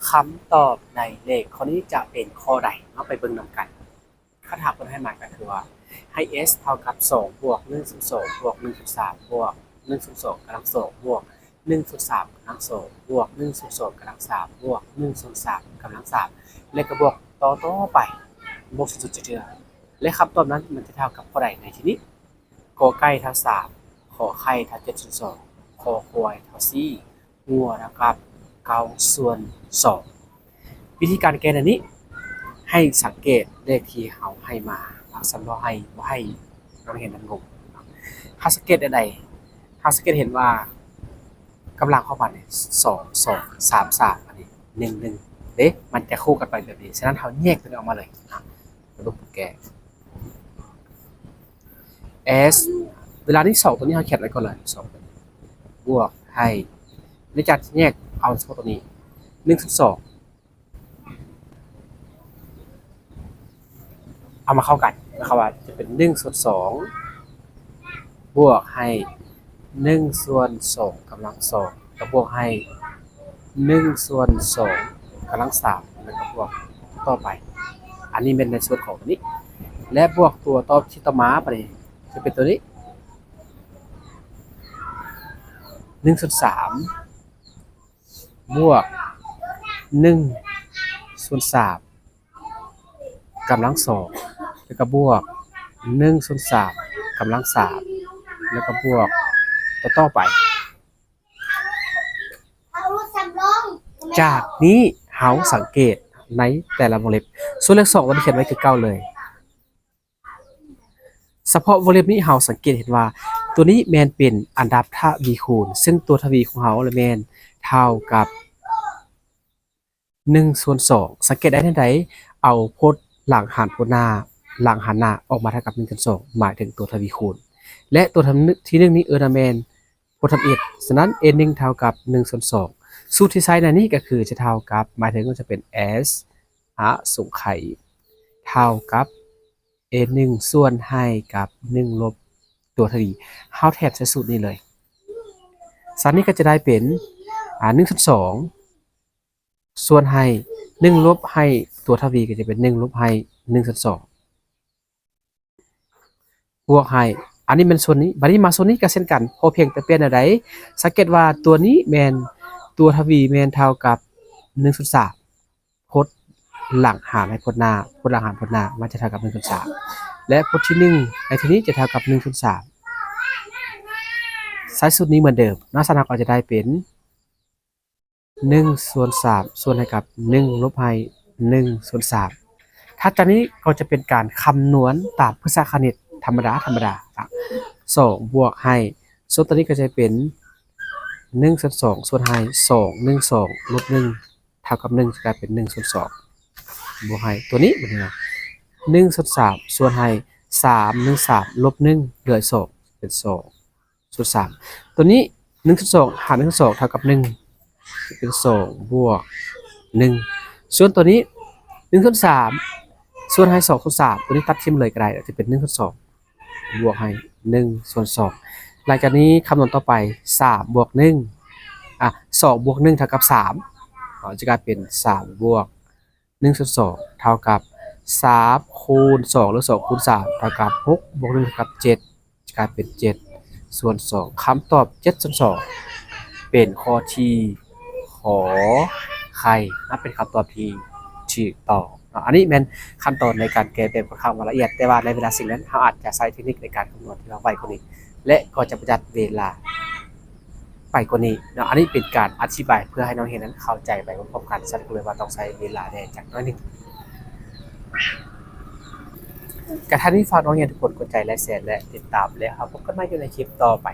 ຄຳຕອບໃນເລກຂໍ້ນີ້ຈະເປັນຂໍ້ໃດ? ເຮົາໄປເບິ່ງນຳກັນ. ຄຳຖາມເພິ່ນໃຫ້ມາກໍຄືວ່າ ໃຫ້ S ເທົ່າກັບ ສອງ ບວກ ໜຶ່ງສ່ວນສອງ ບວກ ໜຶ່ງສ່ວນສາມ ບວກ ໜຶ່ງສ່ວນສອງ ກຳລັງສອງ ບວກ ໜຶ່ງສ່ວນສາມ ກຳລັງສອງ ບວກ ໜຶ່ງສ່ວນສອງ ກຳລັງສາມ ບວກ ໜຶ່ງສ່ວນສາມ ກຳລັງສາມ ແລ້ວກໍບວກຕໍ່ໆໄປ ບໍ່ສິ້ນສຸດຈັກເທື່ອ. ແລະ ຄຳຕອບນັ້ນມັນຈະເທົ່າກັບຂໍ້ໃດໃນທີ່ນີ້? ກ.ໄກ່ເທົ່າສາມ, ຂ.ໄຂ່ເທົ່າເຈັດສ່ວນສອງ, ຄ.ຄວາຍເທົ່າສີ່, ງົວເທົ່າກັບເກົ້າສ່ວນສອງ. ວິທີການແກ້ແນວນີ້ ໃຫ້ສັງເກດເລກທີ່ເຮົາໃຫ້ມາ ເຮົາສຳເພາະໃຫ້ ບໍ່ໃຫ້ນັກຮຽນນັ້ນງົງ. ເຮົາສັງເກດແນວໃດ? ເຮົາສັງເກດເຫັນວ່າກຳລັງຂອງມັນນີ້ ສອງ ສອງ ສາມ ສາມ ອັນນີ້ ໜຶ່ງ ໜຶ່ງ ເດ້ ມັນຈະຄູ່ກັນໄປແບບນີ້. ສະນັ້ນເຮົາແຍກຕົວນີ້ອອກມາເລີຍ. ລະບົບແກ້ S ເວລານີ້ ສອງ ຕົວນີ້ເຮົາຂຽນໄວ້ກ່ອນເລີຍ ສອງ ຕົວນີ້ ບວກໃຫ້ ໃນຈາກແຍກເອົາສະເພາະຕົວນີ້ ໜຶ່ງສ່ວນສອງ ເອົາມາເຂົ້າກັນ ໝາຍຄວາມວ່າຈະເປັນ ໜຶ່ງສ່ວນສອງ ບວກໃຫ້ ໜຶ່ງສ່ວນສອງ ກຳລັງສອງ ກະບວກໃຫ້ ໜຶ່ງສ່ວນສອງ ກຳລັງສາມ ແລ້ວກະບວກຕໍ່ໄປ. ອັນນີ້ແມ່ນໃນສ່ວນຂອງຕົວນີ້ ແລະ ບວກຕົວຕອບທີ່ຕໍ່ມາບາດນີ້ ຈະເປັນຕົວນີ້ ໜຶ່ງສ່ວນສາມ ບວກ ໜຶ່ງສ່ວນສາມ ກຳລັງສອງ ແລ້ວກະບວກ ໜຶ່ງສ່ວນສາມ ກຳລັງສາມ ແລ້ວກະບວກຕໍ່ໆໄປ. ຈາກນີ້ເຮົາສັງເກດໃນແຕ່ລະວົງເລັບ ສ່ວນເລກສອງຕົວນີ້ຂຽນໄວ້ຄືເກົ່າເລີຍ. ສະເພາະວົງເລັບນີ້ເຮົາສັງເກດເຫັນວ່າ ຕົວນີ້ແມ່ນເປັນອັນດັບທະວີຄູນ ເຊິ່ງຕົວທະວີຂອງເຮົາລະແມ່ນເທົ່າກັບ ໜຶ່ງສ່ວນສອງ ສັງເກດໄດ້ແນວໃດ? ເອົາພົດຫຼັງຫານພົດໜ້າ ຫຼັງຫານໜ້າອອກມາເທົ່າກັບ ໜຶ່ງສ່ວນສອງ ໝາຍເຖິງຕົວທະວີຄູນ ແລະ ຕົວທຳ ທີໜຶ່ງນີ້ເອີ້ນວ່າແມ່ນຜົນທຳອິດ. ສະນັ້ນ A ໜຶ່ງເທົ່າກັບ ໜຶ່ງສ່ວນສອງ ສູດທີ່ໃຊ້ໃນນີ້ກໍຄືຈະເທົ່າກັບ ໝາຍເຖິງວ່າຈະເປັນ S ອະສົງໄຂ ເທົ່າກັບ A ໜຶ່ງສ່ວນໃຫ້ກັບ ໜຶ່ງລົບຕົວທະວີ ເຮົາແທນໃສ່ສູດນີ້ເລີຍ. ສະນັ້ນນີ້ກໍຈະໄດ້ເປັນ ອາ ໜຶ່ງສ່ວນສອງ ສ່ວນໃຫ້ ໜຶ່ງລົບໃຫ້ຕົວທະວີ ກໍຈະເປັນ ໜຶ່ງລົບໃຫ້ ໜຶ່ງສ່ວນສອງ ບວກໃຫ້ ອັນນີ້ແມ່ນສ່ວນນີ້ ບາດນີ້ມາສ່ວນນີ້ກໍເຊັ່ນກັນ ພໍພຽງແຕ່ປ່ຽນແນວໃດ? ສັງເກດວ່າຕົວນີ້ແມ່ນ ຕົວທະວີແມ່ນເທົ່າກັບ ໜຶ່ງສ່ວນສາມ ພົດຫຼັງຫານໃຫ້ພົດໜ້າ ພົດຫຼັງຫານພົດໜ້າ ມັນຈະເທົ່າກັບ ໜຶ່ງສ່ວນສາມ ແລະ ພົດທີໜຶ່ງໃນທີ່ນີ້ຈະເທົ່າກັບ ໜຶ່ງສ່ວນສາມ ໃຊ້ສູດນີ້ເໝືອນເດີມເນາະ. ສະນັ້ນເຮົາກໍຈະໄດ້ເປັນ ໜຶ່ງສ່ວນສາມ ສ່ວນໃຫ້ກັບ ໜຶ່ງລົບໃຫ້ ໜຶ່ງສ່ວນສາມ. ຖັດຈາກນີ້ກໍຈະເປັນການຄຳນວນຕາມພຶດຊະຄະນິດທຳມະດາ ທຳມະດາ ສອງບວກໃຫ້ ສ່ວນຕົວນີ້ກໍຈະເປັນ ໜຶ່ງສ່ວນສອງ ສ່ວນໃຫ້ ສອງ ໜຶ່ງ ສອງ ລົບ ໜຶ່ງ ເທົ່າກັບ ໜຶ່ງ ຈະກາຍເປັນ ໜຶ່ງສ່ວນສອງ ບວກໃຫ້ຕົວນີ້ ບາດນີ້ນະ ໜຶ່ງສ່ວນສາມ ສ່ວນໃຫ້ ສາມ ໜຶ່ງ ສາມ ລົບ ໜຶ່ງ ເຫຼືອສອງ ເປັນ ສອງ ສ່ວນສາມ ຕົວນີ້ ໜຶ່ງສ່ວນສອງ ຫານ ໜຶ່ງສ່ວນສອງ ເທົ່າກັບ ໜຶ່ງ ຈະເປັນ ສອງ ບວກ ໜຶ່ງ ສ່ວນຕົວນີ້ ໜຶ່ງສ່ວນສາມ ສ່ວນໃຫ້ ສອງສ່ວນສາມ ຕົວນີ້ຕັດຖິ້ມເລີຍກໍໄດ້ ຈະເປັນ ໜຶ່ງສ່ວນສອງ ບວກໃຫ້ ໜຶ່ງສ່ວນສອງ. ຫຼັງຈາກນີ້ຄຳນວນຕໍ່ໄປ ສາມບວກໜຶ່ງ ອາ ສອງບວກໜຶ່ງເທົ່າກັບສາມ ເຮົາຈະກາຍເປັນ ສາມບວກ ໜຶ່ງສ່ວນສອງ ເທົ່າກັບ ສາມຄູນສອງ ຫຼື ສອງຄູນສາມ ເທົ່າກັບ ຫົກບວກໜຶ່ງເທົ່າກັບ ເຈັດ ຈະກາຍເປັນ ເຈັດສ່ວນສອງ. ຄຳຕອບ ເຈັດສ່ວນສອງ ເປັນຂໍ້ທີ່ ຂໍໄຂ່ ນັ້ນເປັນຄຳຕອບທີ່ຖືກຕ້ອງເນາະ. ອັນນີ້ແມ່ນຂັ້ນຕອນໃນການແກ້ແບບຂ້ອນຂ້າງວ່າລະອຽດ, ແຕ່ວ່າໃນເວລາຈິງນັ້ນ ເຮົາອາດຈະໃຊ້ເທັກນິກໃນການຄຳນວນທີ່ວ່າໄວກວ່ານີ້ ແລະ ກໍຈະປະຢັດເວລາໄປກວ່ານີ້ເນາະ. ອັນນີ້ເປັນການອະທິບາຍເພື່ອໃຫ້ນັກຮຽນນັ້ນເຂົ້າໃຈໄປພ້ອມໆກັນ, ສະນັ້ນກໍເລີຍວ່າຕ້ອງໃຊ້ເວລາແດ່ຈັກໜ້ອຍໜຶ່ງ. ກະທັນນີ້ຝາກນັກຮຽນທຸກຄົນກົດໄລຄ໌ ແລະ ແຊ ແລະ ຕິດຕາມ ແລະ ເຮົາພົບກັນໃໝ່ຢູ່ໃນຄລິບຕໍ່ໄປ.